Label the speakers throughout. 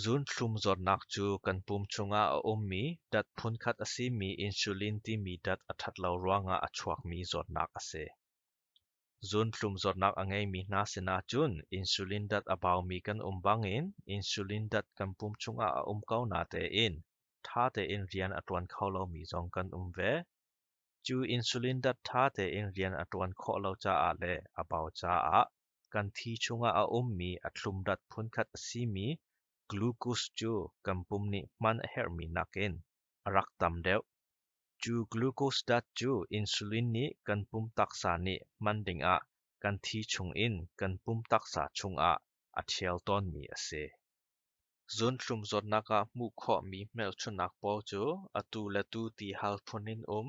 Speaker 1: Zunthlum zawtnak cu kan pum chungah a ummi dat phunkhat a simi insulin timi dat a ṭhat lo ruangah a chuakmi zawtnak a si. Zunthlum zawtnak a ngeimi hna sinah cun insulin dat a baumi kan um bangin insulin dat kan pum chungah a um ko natein ṭha tein rian a ṭuan kho lomi zong kan um ve. Cu insulin dat ṭha tein rian a ṭuan khawh lo caah le a bau caah kan thi chungah a ummi a thlum dat phunkhat a simi glucose cu kan pum nih hman a herhmi nakin a rak tam deuh. Cu glucose dat cu insulin nih kan pum taksa nih hman dingah kan thi chungin kan pum taksa chungah a ṭhial tawnmi a si. Zunthlum zawtnak ah hmuh khawhmi hmelchunhnak pawl cu atu le tu tihal phun in um,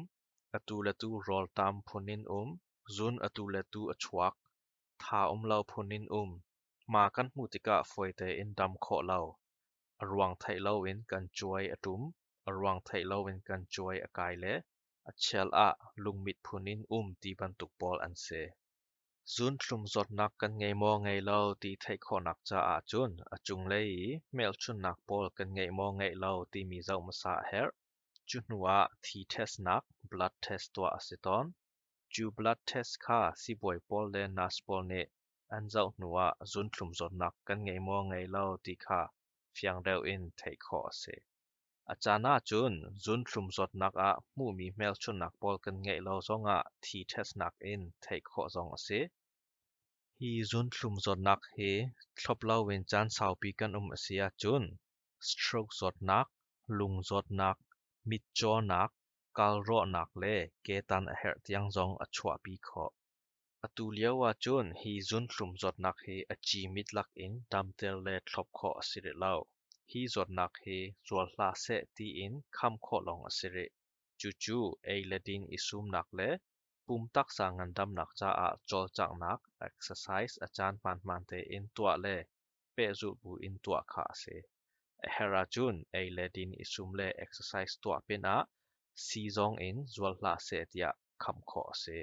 Speaker 1: atu le tu rawlṭam phun in um, zun atu le tu a chuak, tha um lo phun in um, hma kan hmuh tikah fawi tein dam khawh lo, a ruang theih loin kan cuai a ṭum, a ruang theih loin kan cuai a kai le a chel ah lungmit phun in um ti bantuk pawl an si. Zunthlum zawtnak kan ngei maw ngei lo ti theih khawhnak caah cun a cunglei i hmelchunhnak pawl kan ngeih maw ngeih lo timi zoh hmasa a herh. Cu hnuah thi testnak blood test tuah a si tawn. Cu blood test kha sibawi pawl le nurse pawl nih an zoh hnuah zunthlum zawtnak kan ngei maw ngei lo ti kha fiang deuh in theih khawh a si. A caan ahcun zunthlum zawtnak ah hmuhmi hmelchunhnak pawl kan ngeih lo zongah thi testnak in theih khawh zong a si. Hi zunthlum zawtnak hi thlop loin caan saupi kan um a si ahcun stroke zawtnak, lung zawtnak, mitcawnak, kalrawhnak le ketan a herh tiang zong a chuahpi khawh. Atu lio ahcun hi zunthlum zawtnak hi a ci-mit lakin damter le thlop khawh a si rih lo. Hi zawtnak hi zual hlah seh tiin kham khawh lawng a si rih. Cucu ei le din i sumnak le pum taksa ngandamnak caah cawlcanghnak exercise a caan hmaanhmaan tein tuah le pehzulh buin tuah kha a si. A herh ahcun ei le din i sum le exercise tuah pinah sii zong in zual hlah seh tiah kham khawh a si.